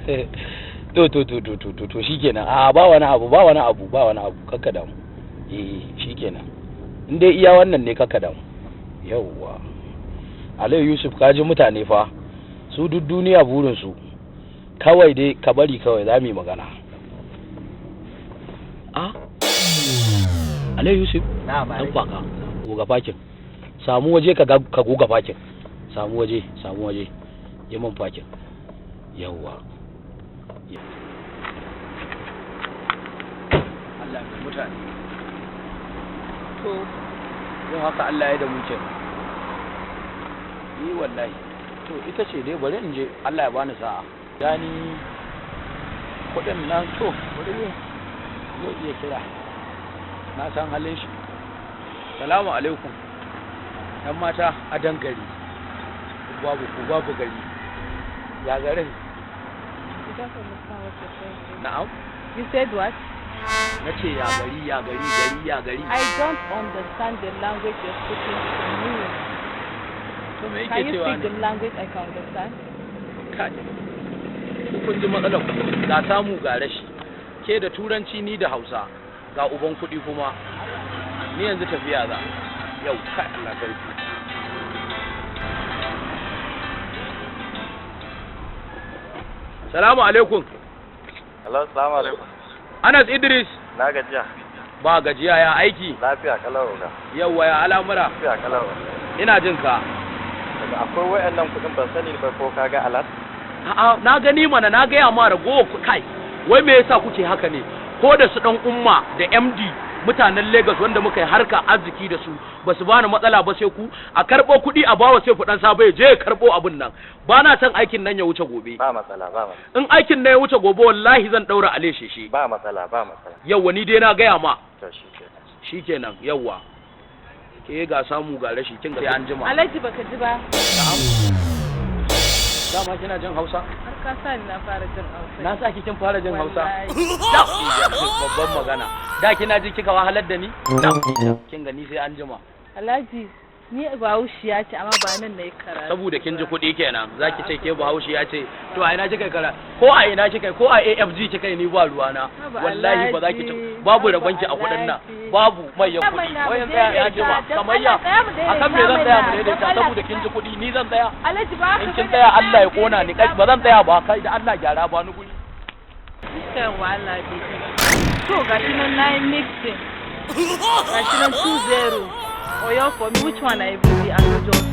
To, to, to, to, to, to, to, shikenan. A, ba wani abu, ba wani abu, ba wani abu, kakka damu. Eh, shikenan, in dai iya wannan ne, kakka damu. Yawwa, Aliyu Yusuf, ka ji mutane fa, su duk duniya burinsu kawai dai ka bari kawai za mu yi magana. A, Aliyu Yusuf. Na'am. Dan faka goga fakin, samu waje ka goga fakin, samu waje, samu waje, yi min fakin. Yawwa, Allah mai mutane. To, yau haka Allah ya da mu kenan. Ni wallahi, to, ita ce dai, bari in je, Allah ya bani sa'a. Gani kuɗin nan, to, bari zai iya kira, na san halin shi. Salamu alaikum, yan mata a gari, babu ku babu gari, ya garin? You don't understand what you're saying. Na'am? You said what? Na ce ya gari, ya gari, gari ya gari. I don't understand the language you're speaking to me. To, me Can yake you cewa speak ne? the language I can understand? Kai, ku kun ji matsalar ku, ga samu ga rashi, ke da Turanci, ni da Hausa, ga uban kuɗi kuma. Ni yanzu tafiya za yau. Kai, Allah sarki. Salamu alaikum. Hello, salamu alaikum. Anas Idris. Na gajiya. Ba gajiya, ya aiki? Lafiya kalau ga. Yawwa, ya al'amura? Lafiya kalau. Ina jin ka. Daga akwai wayannan kuɗin, ban sani ba ko ka ga alert? A'a, na gani mana, na gaya ma ragowa kai. Wai me yasa kuke haka ne? Ko da su dan Umma da MD, mutanen Lagos wanda muka yi harka arziki da su, ba su bani matsala ba, sai ku a karɓo kuɗi a bawa sai dan Sabo ya je ya karɓo abin nan. Ba na son aikin nan ya wuce gobe. Ba matsala, ba matsala. In aikin nan ya wuce gobe, wallahi zan ɗaura ale sheshe. Ba matsala, ba matsala. Yawwa, ni dai na gaya ma. To, shikenan. Shikenan, yawwa. Ke ga samu ga rashi, kin ga sai an jima. Alhaji, baka ji ba. Na'am. Dama kina jin Hausa? Har ka sa ni na fara jin Hausa. Na sa ki kin fara jin Hausa? Wallahi. Babban magana. Da kina ji kika wahalar da ni? Kin gani, sai an jima. Alhaji, ni Bahaushiya ce, amma ba nan na yi karatu. Saboda kin ji kuɗi kenan zaki ce ke Bahaushe ya ce. To, a ina kika yi kara? Ko a ina kika yi, ko a AFG kika yi, ni ba ruwana. Haba. Wallahi ba za ki ci Alhaji, babu haba. rabonki a kuɗin nan. Alhaji. Babu manyan Tsaya kuɗi. mana, mu Wayan tsaya ya jima. daidaita. Dan Kamar ya Allah, tsaya mu daidaita akan me zan tsaya mu mana. daidaita? Dan Allah. Saboda kin ji kuɗi ni zan tsaya? Alhaji, ba haka In kin bane, tsaya, Allah ya tsaya mu kona ni. Kai, daidaita. ba zan tsaya ba. Kai, da Allah gyara, ba ni guri. This kind wahala dey. To, gashi nan na yi mixing. Gashi nan 2-0. Oyo for me, which one I even be? I no just